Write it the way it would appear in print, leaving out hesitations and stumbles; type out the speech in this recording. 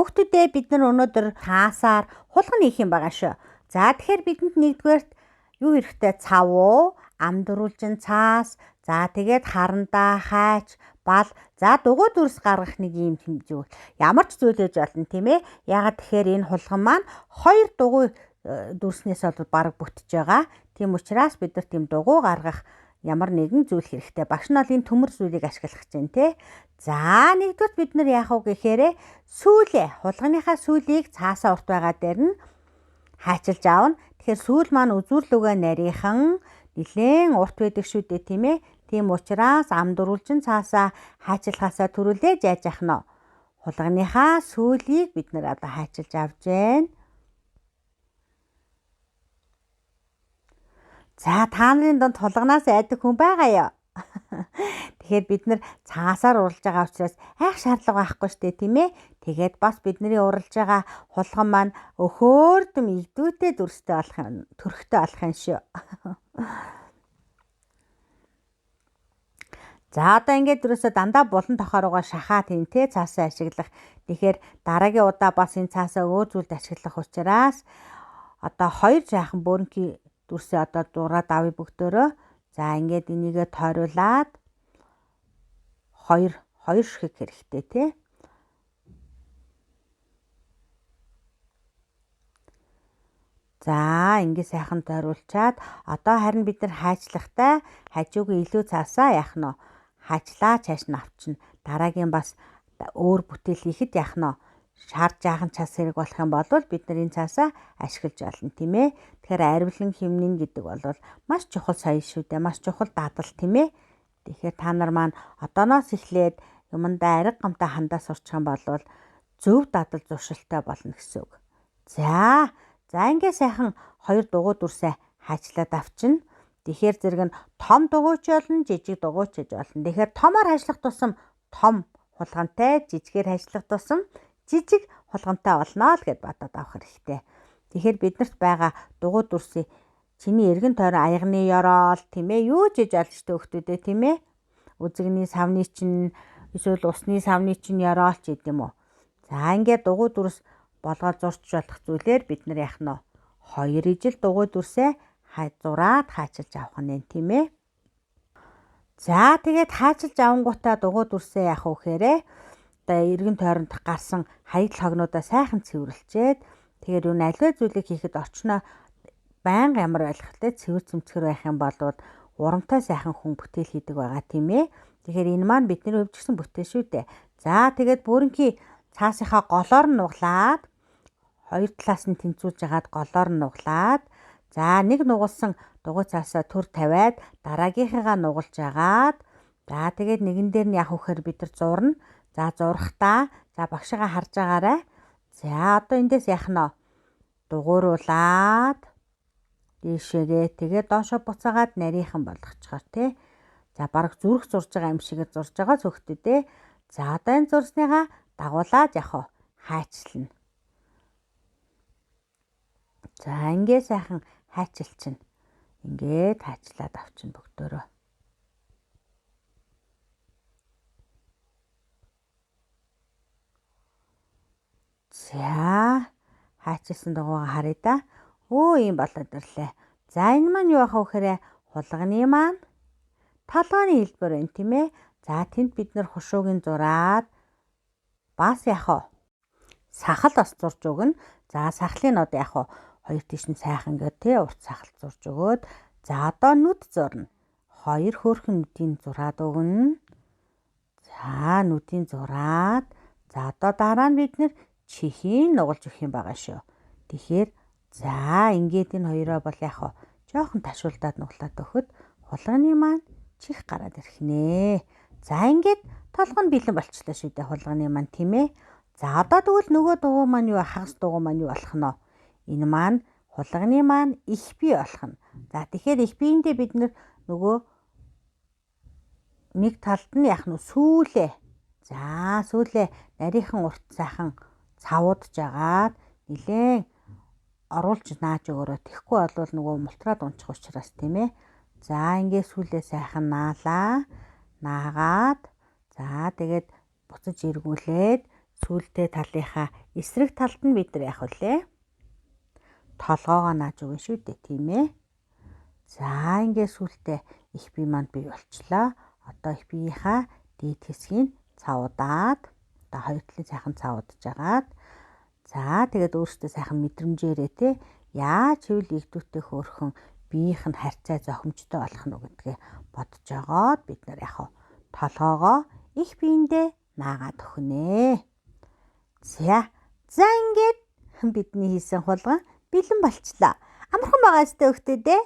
Хүүхдүүдээ, бид нар өнөөдөр цаасаар хулгана хийх юм байгаа шүү. За, тэгэхээр бидэнд нэгдүгээрт юу хэрэгтэй? Цав уу, ам дөрвөлжин цаас, за тэгээд харандаа, хайч, бал, за дугуй дүрс гаргах нэг юм зүйл. Ямар ч зүйл ээж болно, тийм ээ. Яагаад тэгэхээр энэ хулган маань хоёр дугуй дүрснээс бол бараг бүтэж байгаа. Тийм учраас бид нар тийм дугуй гаргах ямар нэгэн зүйл хэрэгтэй. Багш нь бол энэ төмөр зүйлийг ашиглах чинь тий. За, нэгдүгээр бид нар яах вэ гэхээр сүүлээ, хулганыхаа сүүлийг цаасаа урт байгаа дээр нь хайчилж авна. Тэгэхээр сүүл маань үзүүрлүүгээ нарийнхан нилээн урт байдаг шүү дээ, тийм ээ. Тийм учраас ам дөрвөлжин цаасаа хайчилхаасаа түрүүлээ жааж ах нь. Хулганыхаа сүүлийг бид нар одоо хайчилж авч гэн. За, та нарын дунд хулганаас айдаг хүн байгаа юу? Тэгэхээр бид нар цаасаар уралж байгаа учраас айх шаардлага байхгүй шүү дээ, тийм ээ. Тэгээд бас бидний уралж байгаа хулган маань өхөөрдөм игдүүтэй дүрстэй болох юм, төрхтэй болох юм шүү. За, одоо ингээд ерөөсөө дандаа булан тохоорогоо шахаад тийм те цаасаа ашиглах. Тэгэхээр дараагийн удаа бас энэ цаасаа өөр зүйлд ашиглах учраас одоо хоёр жаахан бөөрөнхий дүрсээ одоо зураад авъя бүгдөөрөө. За, ингээд энийгээ тойруулаад хоёр ширхэг хэрэгтэй тий. За, ингээд сайхан тойруулчаад одоо харин бид нар хайчлахтай хажуугийн илүү цаасаа яах нь вэ? Хайчлаа чааш нь авчна. Дараагийн бас өөр бүтээл хийхэд яах нь вэ? Шар жаахан цаас хэрэг болох юм бол бид нар энэ цаасаа ашиглаж болно, тийм ээ. Тэгэхээр аривлан химнэн гэдэг бол маш чухал соёл шүү дээ. Маш чухал дадал, тийм ээ. Тэгэхээр та нар маань одооноос эхлээд юмдаа арга гамтай хандаа сурчих юм бол зөв дадал зуршилтай болно гэсэн үг. За, ингээ сайхан хоёр дугуй дүрсээ хайчлаад авчина. Тэгэхээр зэрэг нь том дугуйч болно, жижиг дугуйч гэж болно. Тэгэхээр томоор хайчлах тусам том хулгантай, жижигээр хайчлах тусам жижиг хулгантай болно л гэд бодоод авах хэрэгтэй. Тэгэхээр биднэрт байгаа дугуй дүрсийг чиний эргэн тойрон аягны ёроол, тийм ээ, юу ч хийж олж төөхтүүдээ, тийм ээ. Үзэгний савны чинь эсвэл усны савны чинь ёроол ч гэдэм үү. За, ингээд дугуй дүрс болгоод зурч болох зүйлээр бид нар яах нь вэ? Хоёр ижил дугуй дүрсээ зураад хаачилж авах нь, тийм ээ. За, тэгээд хаачилж авангуудаа дугуй дүрсээ яах вэ гэхээр одоо эргэн тойронд гарсан хаягдл хогнуудаа сайхан цэвэрлчээд, тэгэхээр юу аливаа зүйлийг хийхэд орчноо байнга ямар байх вэ? Цэвэр цэмцгэр байх юм бол урамтай сайхан хүн бүтээл хийдэг байгаа, тийм ээ. Тэгэхээр энэ маань бидний хувьд ч гэсэн бүтээл шүү дээ. За, тэгээд бүрэнхий цаасынхаа голоор нь нуглаад, хоёр талаас нь тэнцвүүлж хагаад голоор нь нуглаад, за нэг нугалсан дугуй цаасаа төр тавиад дараагийнхыгаа нугалж агаад, за тэгээд нэгэн дээр нь яах вэ гэхээр бид нар зурна. За, зурхтаа за багшигаа харж байгаарай. За, одоо эндээс яах нь вэ? Дугууруулад дээшээгээ тэгээд доошо буцаагаад нарийнхан болгочихоор тий. За, бараг зүрх зурж байгаа юм шигээр зурж байгаа цогтөдөө. За, одоо энэ зурсныгаа дагуулад яах вэ? Хайчлна. За, ингээ сайхан хайчилчихна. Ингээд хайчлаад авчина бүгдөөрөө. За, хайчилсан дугуйгаа харъя да. Өө, ийм болоод ирлээ. За, энэ маань юу ах вэ гэхээр хулганы маань толгойн хэлбэр байна, тийм ээ. За, тэнд бид нар хушуугийн зураад бас яах вэ? Сахал бас зурж өгнө. За, сахлын нод яах вэ? Хоёр тийш нь сайхан ингээд тий урт сахал зурж өгөөд, за одоо нүд зурна. Хоёр хөөрхөн нүдийн зураад өгнө. За, нүдийн зураад, за одоо дараа нь бид нэр чихийг нугалж өгөх юм байгаа шүү. Тэгэхээр за ингээд энэ хоёроо бол яах вэ? Жохон ташуулдаад нуглаад өгөхөд хулганы маань чих гараад ирэх нэ. За, ингээд толгой нь бэлэн болчлоо шүү дээ хулганы маань, тийм ээ. За, одоо тэгвэл нөгөө дугуй маань юу, хагас дугуй маань юу болох нь вэ? Энэ маань хулганы маань их бие болох нь. За, тэгэхээр их биендээ бид нөгөө нэг талд нь яах нь сүүлээ. За, сүүлээ нарийнхан урт сайхан цавуудж агаад нилээн оруулж нааж өгөөрэй. Тэгэхгүй болвол нөгөө мултраад унчих учраас, тийм ээ. За, ингээд сүүлээ сайхан наалаа. Наагаад за тэгээд буцаж эргүүлээд Сүүлдээ талынхаа эсрэг талд нь бид нар яах вүлээ? Толгоогоо нааж өгнө шүү дээ, тийм ээ. За, ингээд сүүлдээ эх бие маань бий болчлоо. Одоо эх биеийнхаа дээд хэсгийг цавуудаад, одоо хоёр талын сайхан цавуудаж агаад, за, тэгээд өөрөөсөө сайхан мэдрэмжээрээ те, яаж хийвэл эгдүүтэй хөөрхөн биеийнх нь харьцаа зохимжтой болох нь гэдгээ бодож жагаад бид нар яг толгоогоо их биендээ наагаад өгнө. За, за, ингээд бидний хийсэн хулган бэлэн болчлоо. Амархан байгаа өстэй өгтөө дээ.